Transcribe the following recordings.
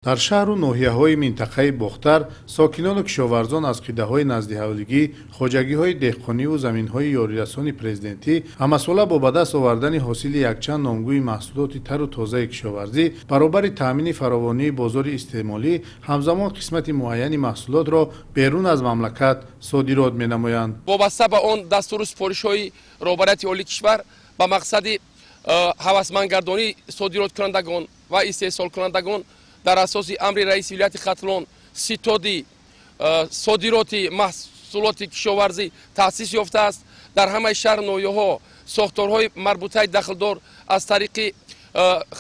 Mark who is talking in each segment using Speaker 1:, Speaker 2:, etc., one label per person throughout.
Speaker 1: Дар шаҳру ноҳияҳои минтақаи Бохтар сокинону кишоварзон аз қидаҳои наздиҳавлигӣ, хоҷагиҳои деҳқониву заминҳои ёрирасони президентӣ ҳамасола бо ба даст овардани ҳосили якчанд номгӯи маҳсулоти тару тозаи кишоварзӣ баробари таъмини фаровонии бозори истеъмолӣ, ҳамзамон қисмати муайяни маҳсулотро берун аз мамлакат содирот менамоянд.
Speaker 2: Вобаста ба он дастуру супоришҳои роҳбарияти олии кишвар ба мақсади ҳавасмандгардонии содироткунандагон ва истеҳсолкунандагон дар асоси амри раиси вилояти Хатлон ситоди содироти маҳсулоти кишоварзӣ таъсис ёфтааст. Дар ҳамаи шаҳр ноҳияҳо сохторҳои марбутаи дахлдор аз тариқи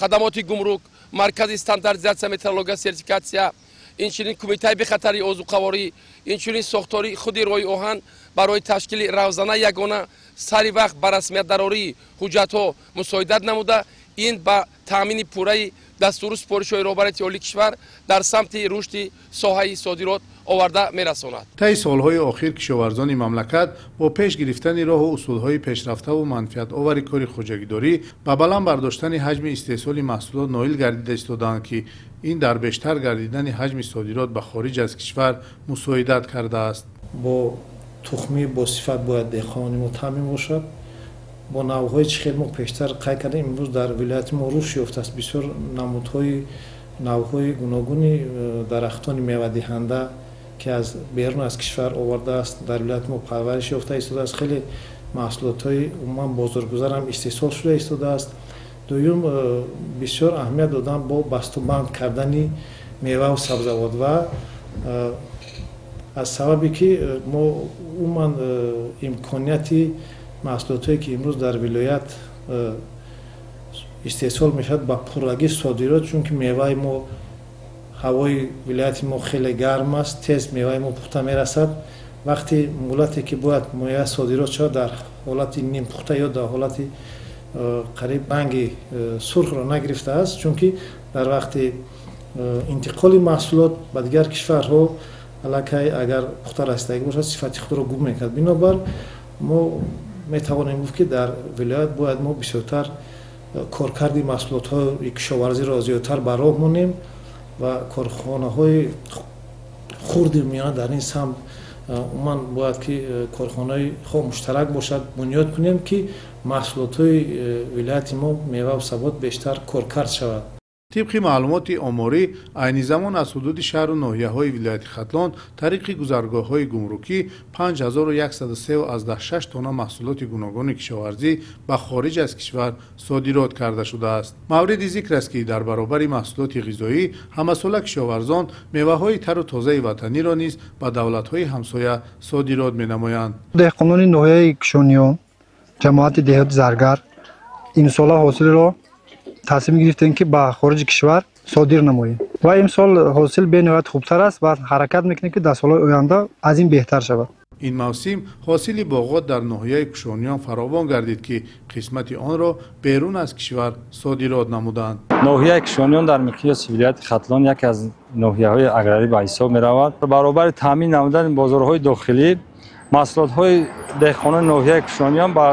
Speaker 2: хадамоти гумрук, маркази стандартизатсия, метрология, сертификатсия, инчунин кумитаи бехатарии озуқаворӣ, инчунин сохтори худи роҳи оҳан барои ташкили равзанаи ягона сари вақт ба расмият дарории ҳуҷҷатҳо мусоидат намуда, ин ба таъмини пурраи дастуру супоришҳои роҳбарияти олии кишвар дар самти рушди соҳаи содирот оварда мерасонад.
Speaker 1: Таи солҳои охир кишоварзони мамлакат бо пеш гирифтани роҳу усулҳои пешрафтаву манфиатовари кори хоҷагидорӣ ба баланд бардоштани ҳаҷми истеҳсоли маҳсулот ноил гардида истодаанд, ки ин дар бештар гардидани ҳаҷми содирот ба хориҷ аз кишвар мусоидат кардааст.
Speaker 3: Бо тухмӣ бо сифат бояд деҳқонони мо таъмин бошад. Бо навъҳои чӣ хел мо пештар қайд кардем, имрӯз дар вилояти мо рушд ёфтааст бисёр намудҳои навъҳои гуногуни дарахтони мевадиҳанда, ки аз берун аз кишвар овардааст, дар вилояти мо парвариш ёфта истодааст. Хеле маҳсулотҳои умуман бозоргузарам истеҳсол шуда истодааст. Дуюм, бисёр аҳамият додан бо бастубанд кардани меваву сабзавот ва аз сабабе ки мо умуман имконияти маҳсулотҳое ки имрӯз дар вилоят истеҳсол мешавад ба пуррагӣ содирот, чунки меваи мо, ҳавои вилояти мо хеле гарм аст, тез меваи мо пухта мерасад. Вақти муҳлате ки бояд мева содирот шавад, дар ҳолати нимпухта ё дар ҳолати қариб ранги сурхро нагирифтааст, чунки дар вақти интиқоли маҳсулот ба дигар кишварҳо аллакай агар пухта расидагӣ бошад, сифати худро гум мекунад. Бинобар мо метавонем гуфт, ки дар вилоят бояд мо бисёртар коркарди маҳсулотҳои кишоварзиро зиёдтар ба роҳ монем ва корхонаҳои хурди миёна дар ин самт умуман бояд ки корхонаҳои хо муштарак бошад бунёд кунем, ки маҳсулотҳои вилояти мо, меваву сабот бештар коркард шавад.
Speaker 1: Тибқи маълумоти оморӣ, айни замон аз ҳудуди шаҳру ноҳияҳои вилояти Хатлон тариқи гузаргоҳҳои гумрукӣ 5103,6 тонна маҳсулоти гуногуни кишоварзӣ ба хориҷ аз кишвар содирот карда шудааст. Мавриди зикр аст, ки дар баробари маҳсулоти ғизоӣ ҳамасола кишоварзон меваҳои тару тозаи ватаниро низ ба давлатҳои ҳамсоя содирот менамоянд.
Speaker 4: Деҳқонони ноҳияи Кишониён, ҷамоати деҳоти Заргар имсола ҳосилро тасмим гирифтем, ки ба хориҷи кишвар содир намоем ва имсол ҳосил бениҳоят хубтар аст ва ҳаракат мекунем, ки дар солҳои оянда аз ин беҳтар шавад.
Speaker 1: Ин мавсим ҳосили боғот дар ноҳияи Кушониён фаровон гардид, ки қисмати онро берун аз кишвар содирот намуданд.
Speaker 5: Ноҳияи Кишониён дар миқёси вилояти Хатлон яке аз ноҳияҳои аграрӣ ба ҳисоб меравад. Баробари таъмин намудани бозорҳои дохилӣ, маҳсулотҳои деҳқонони ноҳияи Кушониён ба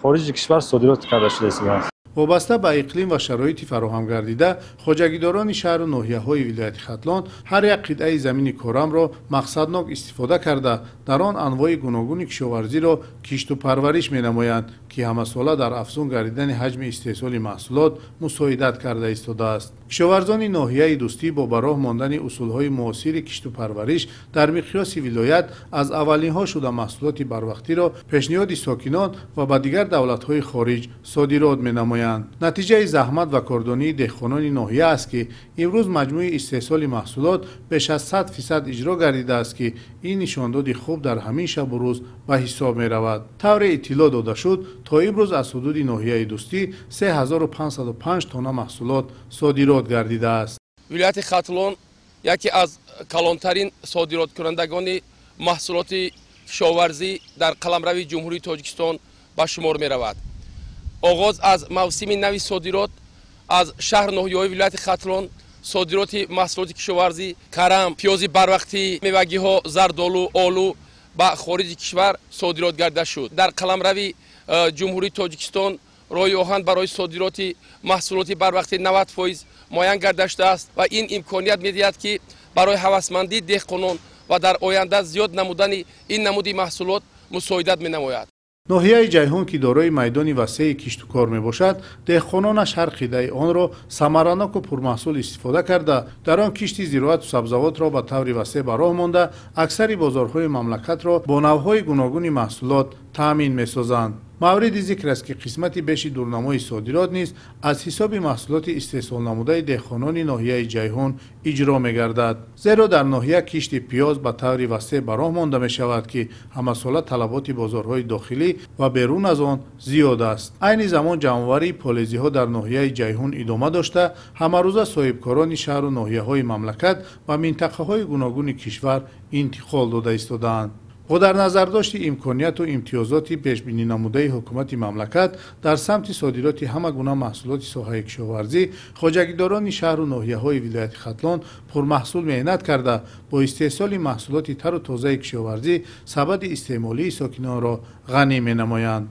Speaker 5: хориҷи кишвар содирот карда шуда истодааст.
Speaker 1: Вобаста ба иқлим ва шароити фароҳамгардида, хоҷагидорони шаҳру ноҳияҳои вилояти Хатлон ҳар як қитъаи замини корамро мақсаднок истифода карда, дар он анвои гуногуни кишоварзиро кишту парвариш менамоянд, ки ҳамасола дар афзун гардидани ҳаҷми истеҳсоли маҳсулот мусоидат карда истодааст. Кишоварзони ноҳияи Дӯстӣ бо ба роҳ мондани усулҳои муосири кишту парвариш дар миқёси вилоят аз аввалинҳо шуда маҳсулоти барвақтиро пешниҳоди сокинон ва ба дигар давлатҳои хориҷ содирот менамоянд. Натиҷаи заҳмат ва кордонии деҳқонони ноҳия аст, ки имрӯз маҷмӯи истеҳсоли маҳсулот беш аз 100% иҷро гардидааст, ки ин нишондоди хуб дар ҳамин шабу рӯз ба ҳисоб меравад. Тавре иттилоъ дода шуд, то имрӯз аз ҳудуди ноҳияи Дӯстӣ 3505 тонна маҳсулот содирот гардидааст.
Speaker 2: Вилояти Хатлон яке аз калонтарин содироткунандагони маҳсулоти кишоварзӣ дар қаламрави Ҷумҳурии Тоҷикистон ба шумор меравад. Оғоз аз мавсими нави содирот аз шаҳр ноҳияҳои вилояти Хатлон содироти маҳсулоти кишоварзӣ, карам, пиёзи барвақтӣ, мевагиҳо, зардолу, олу ба хориҷи кишвар содирот гарда шуд. Дар қаламрави Ҷумҳурии Тоҷикистон роҳи оҳан барои содироти маҳсулоти барвақтӣ 90% муайян гарда шудааст ва ин имконият медиҳад, ки барои ҳавасмандии деҳқонон ва дар оянда зиёд намудани ин намуди маҳсулот мусоидат менамояд.
Speaker 1: Ноҳияи Ҷайҳун, ки дорои майдони васеи киштукор мебошад, деҳқононаш ҳар қитъаи онро самараноку пурмаҳсул истифода карда, дар он кишти зироату сабзавотро ба таври васеъ ба роҳ монда, аксари бозорҳои мамлакатро бо навъҳои гуногуни маҳсулот таъмин месозанд. Мавриди зикр аст, ки қисмати беши дурнамои содирот низ аз ҳисоби маҳсулоти истеҳсолнамудаи деҳқонони ноҳияи Ҷайҳун иҷро мегардад, зеро дар ноҳия кишти пиёз ба таври васеъ ба роҳ монда мешавад, ки ҳамасола талаботи бозорҳои дохилӣ ва берун аз он зиёд аст. Айни замон ҷамъоварии полезиҳо дар ноҳияи Ҷайҳун идома дошта, ҳамарӯза соҳибкорони шаҳру ноҳияҳои мамлакат ва минтақаҳои гуногуни кишвар интиқол дода истодаанд. Бо дар назардошти имконияту имтиёзоти пешбининамудаи ҳукумати мамлакат дар самти содироти ҳама гуна маҳсулоти соҳаи кишоварзӣ, хоҷагидорони шаҳру ноҳияҳои вилояти Хатлон пурмаҳсул меҳнат карда, бо истеҳсоли маҳсулоти тару тозаи кишоварзӣ сабади истеъмолии сокинонро ғанӣ менамоянд.